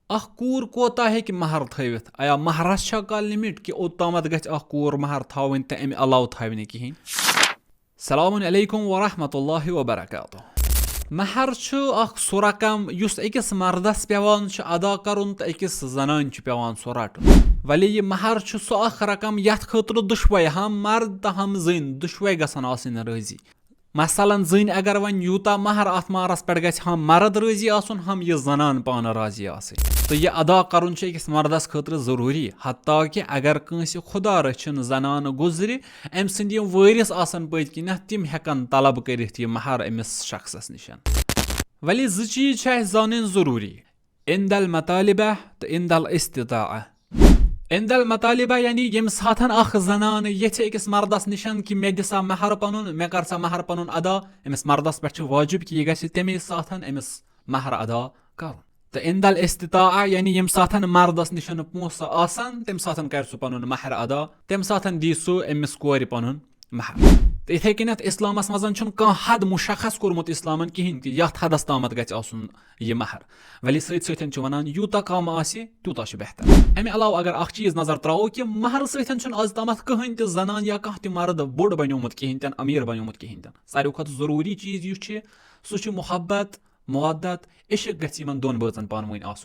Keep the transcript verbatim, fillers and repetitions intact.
اکھ کوٗر کوتاہ ہیٚکہِ مہر تھٲوِتھ؟ آیا مہرس چھا کانٛہہ لمٹ کہِ اوٚتامتھ گژھِ اکھ کوٗر مہر تھاوٕنۍ تہٕ امہِ علاوٕ تھاوِ نہٕ کِہیٖنۍ؟ السلام علیکم ورحمۃ اللہ وبرکاتہ۔ مہر چھُ اکھ سُہ رقم یُس أکِس مردس پٮ۪وان چھُ ادا کرُن تہٕ أکِس زنانہِ چھُ پٮ۪وان سُہ رٹُن۔ ولی یہِ مہر چھُ سُہ اکھ رقم یتھ خٲطرٕ دُشوے، ہم مرد تہٕ ہم زٔنۍ، دُشوے گژھن آسٕنۍ رٲضی۔ مثلاً زٔنۍ اگر وۄنۍ یوٗتاہ مہر اتھ مہرس پٮ۪ٹھ گژھِ، ہم مرد رٲضی آسُن، ہم یہِ زنان پانہٕ راضی آسٕنۍ۔ تہٕ یہِ ادا کرُن چھُ أکِس مردس خٲطرٕ ضروٗری، حتیٰ کہِ اگر کٲنٛسہِ خدا رٔچھِن زنان گُزرِ، أمۍ سٕنٛدۍ یِم وٲرِث آسن پٔتۍ کِنٮ۪تھ، تِم ہٮ۪کن طلب کٔرِتھ یہِ مہر أمِس شخصس نِش۔ ولی زٕ چیٖز چھِ اَسہِ زانٕنۍ ضروٗری، عند المطالبہ تہٕ عند الاستطاعہ۔ عند المطالبہ یعنی ییٚمہِ ساتن اکھ زنان یژھِ أکِس مردس نِش کہِ مےٚ دِ سا مہر پنُن، مےٚ کر سا مہر پنُن ادا، أمِس مردس پٮ۪ٹھ چھُ واجب کہِ یہِ گژھِ تمے ساتن أمِس مہر ادا کرُن۔ تہٕ عند الاستطاعہ یعنی ییٚمہِ ساتن مردس نِش پونٛسہٕ آسن، تمہِ ساتن کرِ سُہ پنُن مہر ادا، تمہِ ساتن دی سُہ أمِس کورِ پنُن مہر۔ تہٕ یِتھے کٔنٮ۪تھ اسلامس منٛز چھُنہٕ کانٛہہ حد مشخص کوٚرمُت اسلامن کِہینۍ تہِ یتھ حدس تامتھ گژھِ آسُن یہِ مہر۔ ولی سۭتۍ سۭتۍ چھُ ونان یوٗتاہ کم آسہِ تیوٗتاہ چھُ بہتر۔ امہِ علاوٕ اگر اکھ چیٖز نظر تراوو کہِ مہر سۭتۍ چھُنہٕ از تامتھ کٕہٕنۍ تہِ زنان یا کانٛہہ تہِ مرد بوٚڑ بنیومُت کِہینۍ تہِ نہٕ، امیر بنیومُت کِہینۍ تہِ نہٕ۔ ساروی کھۄتہٕ ضروٗری چیٖز یُس چھُ، سُہ چھُ محبت، مودت، عشق گژھِ یِمن دۄن بٲژن پانہٕ ؤنۍ آسُن۔